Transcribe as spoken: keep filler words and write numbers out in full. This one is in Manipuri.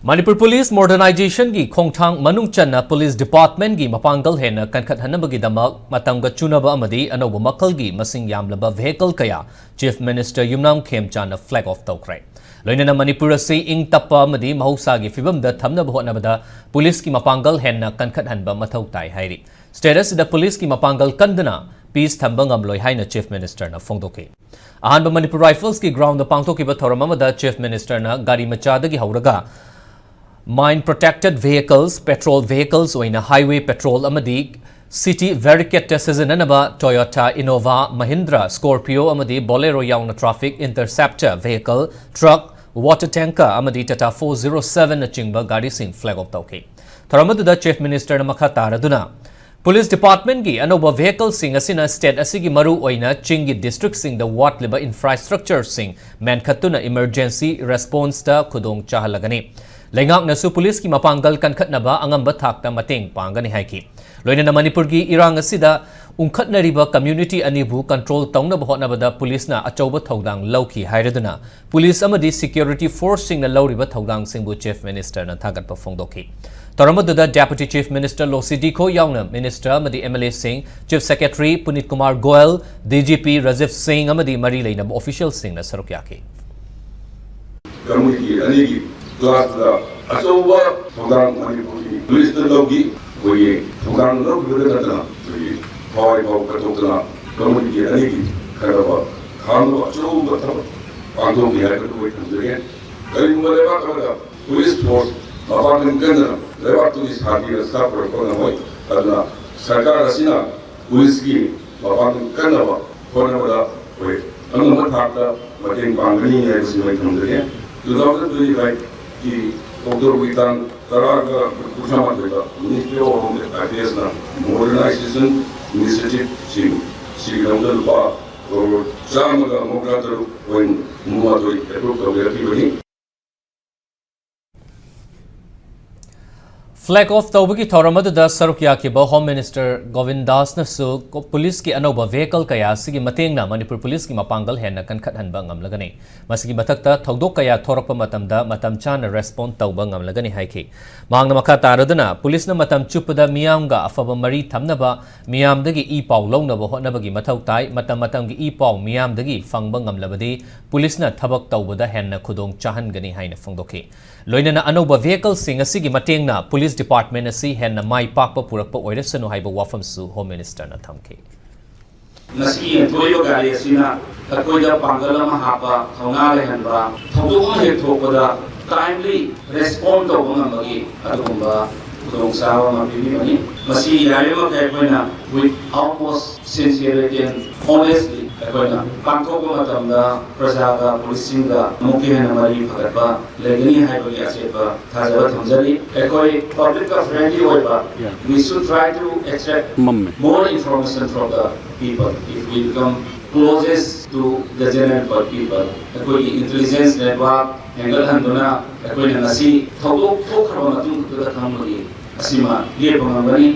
ꯃꯅꯤꯄꯨꯔ ꯄꯨꯂꯤꯁ ꯃꯣꯗꯔꯅꯥꯏꯖꯦꯁꯟꯒꯤ ꯈꯣꯡꯊꯥꯡ ꯃꯅꯨꯡ ꯆꯟꯅ ꯄꯨꯂꯤꯁ ꯗꯤꯄꯥꯔꯠꯃꯦꯟꯒꯤ ꯃꯄꯥꯡꯒꯜ ꯍꯦꯟꯅ ꯀꯟꯈꯠꯍꯟꯅꯕꯒꯤꯗꯃꯛ ꯃꯇꯝꯒ ꯆꯨꯅꯕ ꯑꯃꯗꯤ ꯑꯅꯧꯕ ꯃꯈꯜꯒꯤ ꯃꯁꯤꯡ ꯌꯥꯝꯂꯕ ꯚꯦꯍꯤꯀꯜ ꯀꯌꯥ ꯆꯤꯐ ꯃꯤꯅꯤꯁꯇꯔ ꯌꯨꯝꯅꯥꯝ ꯈꯦꯝꯆꯥꯟꯅ ꯐ꯭ꯂꯦꯒ ꯑꯣꯐ ꯇꯧꯈ꯭ꯔꯦ꯫ ꯂꯣꯏꯅꯅ ꯃꯅꯤꯄꯨꯔ ꯑꯁꯤ ꯏꯪ ꯇꯞꯄ ꯑꯃꯗꯤ ꯃꯍꯧꯁꯥꯒꯤ ꯐꯤꯕꯝꯗ ꯊꯝꯅꯕ ꯍꯣꯠꯅꯕꯗ ꯄꯨꯂꯤꯁꯀꯤ ꯃꯄꯥꯡꯒꯜ ꯍꯦꯟꯅ ꯀꯟꯈꯠꯍꯟꯕ ꯃꯊꯧ ꯇꯥꯏ ꯍꯥꯏꯔꯤ꯫ ꯁ꯭ꯇꯦꯠ ꯑꯁꯤꯗ ꯄꯨꯂꯤꯁꯀꯤ ꯃꯄꯥꯡꯒꯜ ꯀꯟꯗꯅ ꯄꯤꯁ ꯊꯝꯕ ꯉꯝꯂꯣꯏ ꯍꯥꯏꯅ ꯆꯤꯐ ꯃꯤꯅꯤꯁꯇꯔꯅ ꯐꯣꯡꯗꯣꯛꯈꯤ꯫ ꯑꯍꯥꯟꯕ ꯃꯅꯤꯄꯨꯔ ꯔꯥꯏꯐꯜꯁꯀꯤ ꯒ꯭ꯔꯥꯎꯟꯗ ꯄꯥꯡꯊꯣꯛꯈꯤꯕ ꯊꯧꯔꯝ ꯑꯃꯗ ꯆꯤꯐ ꯃꯤꯅꯤꯁꯇꯔꯅ ꯒꯥꯔꯤ ꯃꯆꯥꯗꯒꯤ ꯍꯧꯔꯒ ꯃꯥꯏꯟ ꯄ꯭ꯔꯣꯇꯦꯛꯇꯦꯗ ꯚꯦꯍꯤꯀꯜꯁ, ꯄꯦꯇ꯭ꯔꯣꯜ ꯚꯦꯍꯤꯀꯜꯁ ꯑꯣꯏꯅ ꯍꯥꯏꯋꯦ ꯄꯦꯇ꯭ꯔꯣꯜ ꯑꯃꯗꯤ ꯁꯤꯇꯤ ꯕꯦꯔꯤꯀꯦꯗꯇ ꯁꯤꯖꯤꯟꯅꯅꯕ Toyota Innova, Mahindra Scorpio ꯑꯃꯗꯤ Bolero ꯌꯥꯎꯅ traffic interceptor vehicle, truck, water tanker ꯑꯃꯗꯤ Tata four zero seven ꯅꯆꯤꯡꯕ ꯒꯥꯔꯤꯁꯤꯡ ꯐ꯭ꯂꯦꯒ ꯑꯣꯐ ꯇꯧꯈꯤ꯫ ꯊꯧꯔꯝ ꯑꯗꯨꯗ ꯆꯤꯐ ꯃꯤꯅꯤꯁꯇꯔꯅ ꯃꯈꯥ ꯇꯥꯔꯗꯨꯅ, ꯄꯨꯂꯤꯁ ꯗꯤꯄꯥꯔꯠꯃꯦꯟꯒꯤ ꯑꯅꯧꯕ ꯚꯦꯍꯤꯀꯜꯁꯤꯡ ꯑꯁꯤꯅ ꯁ꯭ꯇꯦꯠ ꯑꯁꯤꯒꯤ ꯃꯔꯨ ꯑꯣꯏꯅ ꯆꯤꯡꯒꯤ ꯗꯤꯁꯇ꯭ꯔꯤꯛꯁꯤꯡꯗ ꯋꯥꯠꯂꯤꯕ ꯏꯟꯐ꯭ꯔꯥꯁ꯭ꯇ꯭ꯔꯛꯆꯔꯁꯤꯡ ꯃꯦꯟꯈꯠꯇꯨꯅ ꯏꯃꯔꯖꯦꯟꯁꯤ ꯔꯦꯁꯄꯣꯟꯁꯇ ꯈꯨꯗꯣꯡ ꯆꯥꯍꯜꯂꯒꯅꯤ꯫ ꯂꯩꯉꯥꯛꯅꯁꯨ ꯄꯨꯂꯤꯁꯀꯤ ꯃꯄꯥꯡꯒꯜ ꯀꯟꯈꯠꯅꯕ ꯑꯉꯝꯕ ꯊꯥꯛꯇ ꯃꯇꯦꯡ ꯄꯥꯡꯒꯅꯤ ꯍꯥꯏꯈꯤ꯫ ꯂꯣꯏꯅꯅ ꯃꯅꯤꯄꯨꯔꯒꯤ ꯏꯔꯥꯡ ꯑꯁꯤꯗ ꯎꯪꯈꯠꯅꯔꯤꯕ ꯀꯝꯌꯨꯅꯤꯇꯤ ꯑꯅꯤꯕꯨ ꯀꯟꯇ꯭ꯔꯣꯜ ꯇꯧꯅꯕ ꯍꯣꯠꯅꯕꯗ ꯄꯨꯂꯤꯁꯅ ꯑꯆꯧꯕ ꯊꯧꯗꯥꯡ ꯂꯧꯈꯤ ꯍꯥꯏꯔꯗꯨꯅ ꯄꯨꯂꯤꯁ ꯑꯃꯗꯤ ꯁꯦꯀ꯭ꯌꯨꯔꯤꯇꯤ ꯐꯣꯔꯁꯁꯤꯡꯅ ꯂꯧꯔꯤꯕ ꯊꯧꯗꯥꯡꯁꯤꯡꯕꯨ ꯆꯤꯐ ꯃꯤꯅꯤꯁꯇꯔꯅ ꯊꯥꯒꯠꯄ ꯐꯣꯡꯗꯣꯛꯈꯤ꯫ ꯊꯧꯔꯝ ꯑꯗꯨꯗ ꯗꯦꯄꯨꯇꯤ ꯆꯤꯐ ꯃꯤꯅꯤꯁꯇꯔ ꯂꯣꯁꯤ ꯗꯤꯈꯣ ꯌꯥꯎꯅ ꯃꯤꯅꯤꯁꯇꯔ ꯑꯃꯗꯤ ꯑꯦꯝ ꯑꯦꯜ ꯑꯦꯁꯤꯡ, chief secretary Punit Kumar Goyal, D G P Rajiv Singh ꯑꯃꯗꯤ ꯃꯔꯤ ꯂꯩꯅꯕ ꯑꯣꯐꯤꯁꯤꯌꯦꯜꯁꯤꯡꯅ ꯁꯔꯨꯛ ꯌꯥꯈꯤ꯫ ꯀꯝꯃꯨꯅꯤꯇꯤ ꯑꯅꯤꯒꯤ ꯀ꯭ꯂꯥꯁꯇ ꯑꯆꯧꯕ ꯊꯧꯗꯥꯡ ꯃꯅꯤꯄꯨꯔꯒꯤ ꯄꯨꯂꯤꯁꯇ ꯂꯧꯈꯤ꯫ ꯑꯩꯈꯣꯏꯒꯤ ꯊꯧꯗꯥꯡ ꯂꯧꯈꯤꯕꯗ ꯅꯠꯇꯅ ꯑꯩꯈꯣꯏꯒꯤ ꯊꯋꯥꯏ ꯐꯥꯎ ꯀꯠꯊꯣꯛꯇꯅ ꯀꯝꯃꯨꯅꯤꯇꯤ ꯑꯅꯤꯒꯤ ꯈꯟꯅꯕ ꯈꯥꯡꯕ ꯑꯆꯧꯕ ꯊꯕꯛ ꯄꯥꯡꯊꯣꯛꯈꯤ ꯍꯥꯏꯕꯗꯨ ꯑꯩꯈꯣꯏ ꯊꯝꯖꯒꯦ꯫ ꯀꯔꯤꯒꯨꯝꯕ ꯂꯩꯕꯥꯛ ꯑꯃꯗ ꯄꯨꯂꯤꯁ ꯐꯣꯔꯁ ꯃꯄꯥꯡꯒꯜ ꯀꯟꯗꯅ ꯂꯩꯕꯥꯛꯇꯨꯒꯤ ꯁꯥꯟꯇꯤ ꯔꯛꯁꯥ ꯄꯨꯔꯛꯄ ꯉꯝꯃꯣꯏ꯫ ꯑꯗꯨꯅ ꯁꯔꯀꯥꯔ ꯑꯁꯤꯅ ꯄꯨꯂꯤꯁꯀꯤ ꯃꯄꯥꯡꯒꯜ ꯀꯟꯅꯕ ꯍꯣꯠꯅꯕꯗ ꯑꯩꯈꯣꯏ ꯑꯉꯝꯕ ꯊꯥꯛꯇ ꯃꯇꯦꯡ ꯄꯥꯡꯒꯅꯤ ꯍꯥꯏꯕꯁꯤ ꯑꯩ ꯊꯝꯖꯒꯦ꯫ Two thousand twenty-five ꯀꯤ ꯑꯣꯛꯇꯣꯕꯔꯒꯤ ꯇꯥꯡ ꯇꯔꯥꯒ ꯀꯨꯟꯊ꯭ꯔꯥ ꯃꯥꯊꯣꯏꯗ Ministry of Home Affairs ꯅ modernization initiative ꯁꯤꯡ ꯁꯤꯒꯤꯗꯃꯛꯇ ꯂꯨꯄꯥ ꯀꯔꯣꯔ ꯆꯥꯝꯃꯒ ꯃꯧꯗ꯭ꯔꯥ ꯇꯔꯨꯛ point ꯃꯉꯥ ꯇꯔꯨꯛ approve ꯇꯧꯖꯔꯛꯈꯤꯕꯅꯤ꯫ Flag off ꯇꯧꯕꯒꯤ ꯊꯧꯔꯝ ꯑꯗꯨꯗ ꯁꯔꯨꯛ ꯌꯥꯈꯤꯕ Home Minister ꯒꯣꯕꯤꯟ ꯗꯥꯁꯅꯁꯨ ꯀꯣ-, ꯄꯨꯂꯤꯁꯀꯤ ꯑꯅꯧꯕ vehicle ꯀꯌꯥ ꯑꯁꯤꯒꯤ ꯃꯇꯦꯡꯅ ꯃꯅꯤꯄꯨꯔ ꯄꯨꯂꯤꯁꯀꯤ ꯃꯄꯥꯡꯒꯜ ꯍꯦꯟꯅ ꯀꯟꯈꯠꯍꯟꯕ ꯉꯝꯂꯒꯅꯤ꯫ ꯃꯁꯤꯒꯤ ꯃꯊꯛꯇ ꯊꯧꯗꯣꯛ ꯀꯌꯥ ꯊꯣꯔꯛꯄ ꯃꯇꯝꯗ ꯃꯇꯝ ꯆꯥꯅ respond ꯇꯧꯕ ꯉꯝꯂꯒꯅꯤ ꯍꯥꯏꯈꯤ꯫ ꯃꯍꯥꯛꯅ ꯃꯈꯥ ꯇꯥꯔꯗꯨꯅ ꯄꯨꯂꯤꯁꯅ ꯃꯇꯝ ꯆꯨꯞꯄꯗ ꯃꯤꯌꯥꯝꯒ ꯑꯐꯕ ꯃꯔꯤ ꯊꯝꯅꯕ, ꯃꯤꯌꯥꯝꯗꯒꯤ ꯏ ꯄꯥꯎ ꯂꯧꯅꯕ ꯍꯣꯠꯅꯕꯒꯤ ꯃꯊꯧ ꯇꯥꯏ꯫ ꯃꯇꯝ ꯃꯇꯝꯒꯤ ꯏ ꯄꯥꯎ ꯃꯤꯌꯥꯝꯗꯒꯤ ꯐꯪꯕ ꯉꯝꯂꯕꯗꯤ ꯄꯨꯂꯤꯁꯅ ꯊꯕꯛ ꯇꯧꯕꯗ ꯍꯦꯟꯅ ꯈꯨꯗꯣꯡ ꯆꯥꯍꯟꯒꯅꯤ ꯍꯥꯏꯅ ꯐꯣꯡꯗꯣꯛꯈꯤ꯫ ꯂꯣꯏꯅꯅ ꯑꯅꯧꯕ vehicleꯁꯤꯡ ꯑꯁꯤꯒꯤ ꯃꯇꯦꯡꯅ police department ꯑꯁꯤ ꯍꯦꯟꯅ ꯃꯥꯏ ꯄꯥꯛꯄ ꯄꯨꯔꯛꯄ ꯑꯣꯏꯔꯁꯅꯨ ꯍꯥꯏꯕ ꯋꯥꯐꯝꯁꯨ Home Ministerꯅ ꯊꯝꯈꯤ꯫ ꯉꯁꯤ ꯌꯦꯟꯊꯣꯛꯏꯕ ꯒꯥꯔꯤ ꯑꯁꯤꯅ ꯑꯩꯈꯣꯏꯗ ꯄꯥꯡꯒꯜ ꯑꯃ ꯍꯥꯞꯄ, ꯊꯧꯅꯥ ꯂꯩꯍꯟꯕ, ꯊꯧꯗꯣꯛ ꯑꯃ ꯍꯦꯛ ꯊꯣꯛꯄꯗ timely respond ꯇꯧꯕ ꯉꯝꯕꯒꯤ ꯑꯗꯨꯒꯨꯝꯕ ꯈꯨꯗꯣꯡꯆꯥꯕ ꯑꯃ ꯄꯤꯕꯤꯕꯅꯤ꯫ ꯃꯁꯤ ꯌꯥꯔꯤꯕꯃꯈꯩ ꯑꯩꯈꯣꯏꯅ with utmost sincerity and honestly ꯑꯩꯈꯣꯏꯅ ꯄꯥꯡꯊꯣꯛꯄ ꯃꯇꯝꯗ ꯄ꯭ꯔꯖꯥꯒ ꯄꯨꯂꯤꯁꯁꯤꯡꯒ ꯑꯃꯨꯛꯀ ꯍꯦꯟꯅ ꯃꯔꯤ ꯐꯒꯠꯄ ꯂꯩꯒꯅꯤ ꯍꯥꯏꯕꯒꯤ ꯑꯆꯦꯠꯄ ꯊꯥꯖꯕ ꯊꯝꯖꯔꯤ꯫ ꯑꯩꯈꯣꯏ publicꯀ friendly ꯑꯣꯏꯕ, we should try to extract ꯃꯝꯃꯦ꯫ More information from the people. If we become closest to the general people, ꯑꯩꯈꯣꯏꯒꯤ intelligence network ꯍꯦꯟꯒꯠꯍꯟꯗꯨꯅ ꯑꯩꯈꯣꯏꯅ ꯉꯁꯤ ꯊꯧꯗꯣꯛ ꯊꯣꯛꯈ꯭ꯔꯕ ꯃꯇꯨꯡ ꯈꯛꯇꯗ ꯈꯪꯕꯒꯤ ꯑꯁꯤꯃ ꯂꯦꯞꯄ ꯉꯝꯒꯅꯤ꯫